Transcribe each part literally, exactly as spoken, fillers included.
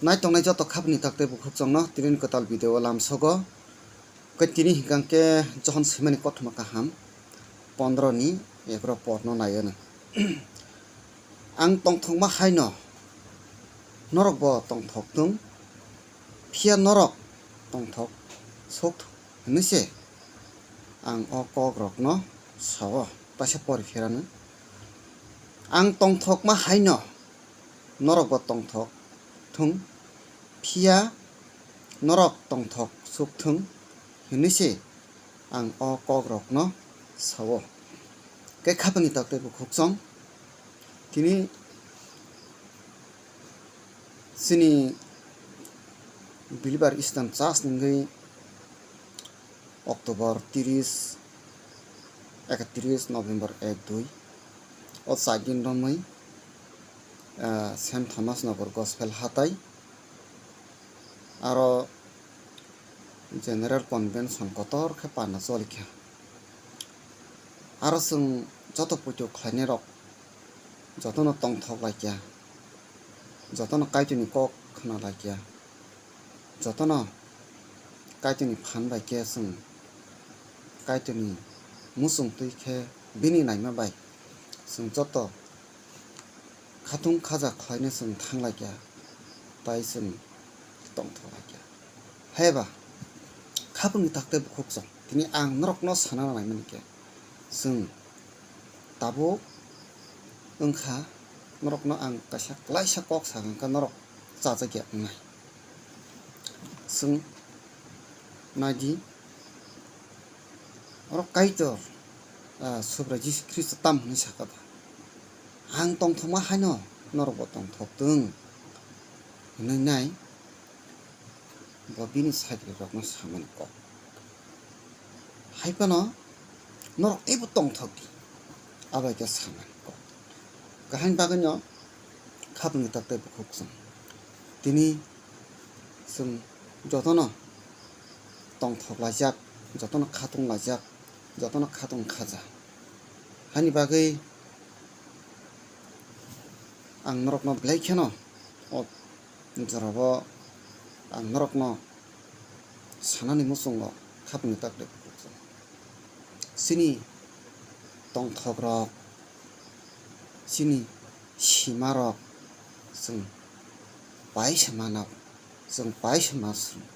Nai tongnai joto khapni takte bukhuk chongno tini kwtal video o lamsogo. Khe tini hinkang khe Johon swimani kothoma kaham pondro ni egro porno naiyono. Ang tongthokma haino norok bo tongthok thung, phiya norok tongthok sok thung hinwi se ang o kok rokno sao, taisa pori pherano. Ang tongthokma haino norok bo tongthok thung, phiya norok tongthok suk thung hinwi se ang o kok rokno sao. Khe khapangni takte bukhuk chong tini chini Believer Eastern Church ni wngwi October tiris, ekatris November ek dui o char din romwi, ah, Saint Thomas Nagar Gospel hatai aro General Convention kotor khe parna cholikha. Aro chwng joto puitu khlainairok jotono tongthok laikya, jotono Kaitorni kok khna laikya, jotono Kaitorni phan bai khe chwng Kaitorni muchung twi khe bini naima bai chwng joto khatung khaja khlaina chwng thang laikya, tai chwng tongthok laikya. Haiba khapangni takte bukhuk chong tini ang norokno sana naimani khe chwng tabuk wngkha norokno ang kaisa klaisa kok sakha, hwnkha norok chajakya wngnai. Chwng naidi, oro Kaitor, ah, Subrai Jisu Khristo tam hwnwi sakha ba, "Ang tongthokma haino norokbo tongthok thung," hwnwi nai. Bo bini sakri rokno samani kok. Hai phano norok teibo tongthok di, abo hai khe samani kok. Kaham bagwino khapangni takte bukhuk chwng. Tini chwng jotono tongthok laijak, jotono khatung laijak, jotono khatung khaja. Hani bagwi ang norokno belai kheno o jorabo ang norokno sanani muchungo khapangni takte bukhuk chwng. Chini tongthok rok, chini sima rok chwng paisa mano, chwng paisa ma srwng.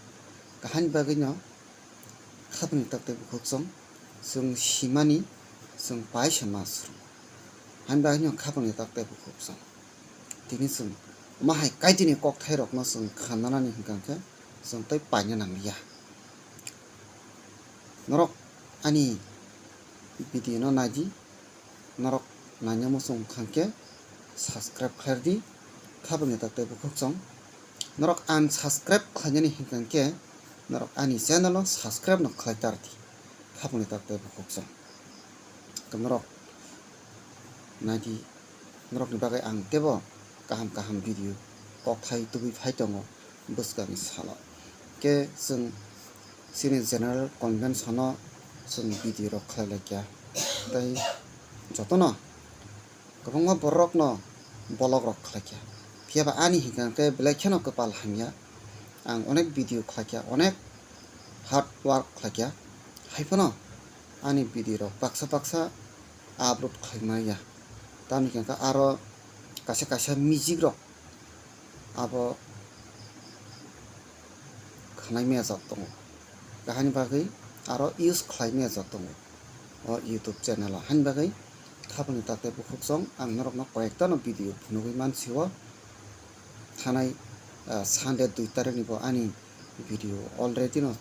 Kaham bagwino khapangni takte bukhuk chwng, chwng simani chwng paisa ma srwng. Hani bagwino khapangni takte bukhuk chwng. Tini chwng omo hai Kaitorni kokthairokno chwng khananani hwnkha khe chwng tei paina nangliya. Norok ani video no naidi, norok naina muchung kha khe subscribe khlai di, khapangni takte bukhuk chwng. Norok unsubscribe khlainani hwnkha khe norok ani channel o subscribe no khlai tar di, khapangni takte bukhuk chwng. Norok naidi, norokni bagwi ang teibo kaham kaham video kokthai tubui phai tongo bwskangni salo. Khe chwng chini General Convention o chwng video rok khlai laikya, tei jotono kwbangma borokno bolok rok khlaikha. Phiya ba ani hwnkha khe belai kheno kwpal hamya. Ang onek video khlaikha, onek hard work khlaikha. Hai phano ani video rok baksa baksa upload khlaimaya. Tamni hwnkha khe aro kaisa kaisa music rok abo khanai maya jak tongo. Kahani bagwi aro use khlai maya jak tongo o YouTube channel o. Hani bagwi khapangni takte bukhuk chwng ang norokno koyektano video phunugwi mansio. Thanai, ah, Sunday dui tarikni bo ani video already no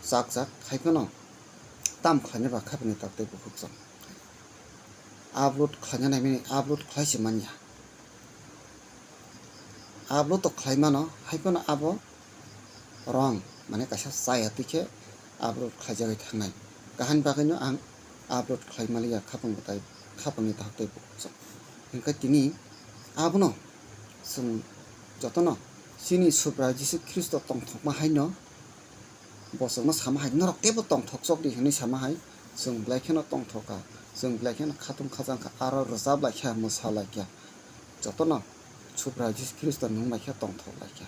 chak jak, hai phano tam khlaina ba khapangni takte bukhuk chwng. Upload khlaina naimani upload khlai se manya. Upload to khlai mano, hai phano abo rong, mane kaisa chaya twi khe upload khlaijagwi thangnai. Kahani bagwino ang upload khlai maliya khapang bwtai, khapangni tahuk tei bukhuk chwng. Hwnkhe tini abono chwng jotono chini Subrai Jisu Khristo tongthokma haino bo chwngno sama hai, norok teibo tongthok chok di hinwi sama hai, chwng belai kheno tongthok kha, chwng belai kheno khatung khajang kha, aro rwchap lai kha, mwsa lai kha, jotono Subrai Jisu Khristo ni mung bai khe tongthok lai kha.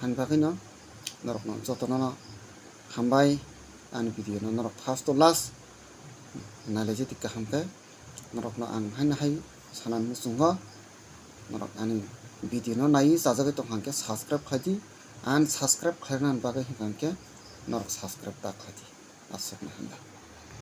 Hani bagwi no norok no joto no hambai, ani video no norok first to last nai lai jodi kaham khe. Norok no ang haino hai sanani muchungo, norok ani video no nai chajagwi tong kha khe subscribe khai di, unsubscribe khlaina bagwi hwnkha khe norok subscribe ta khai di. Aswk no hambai.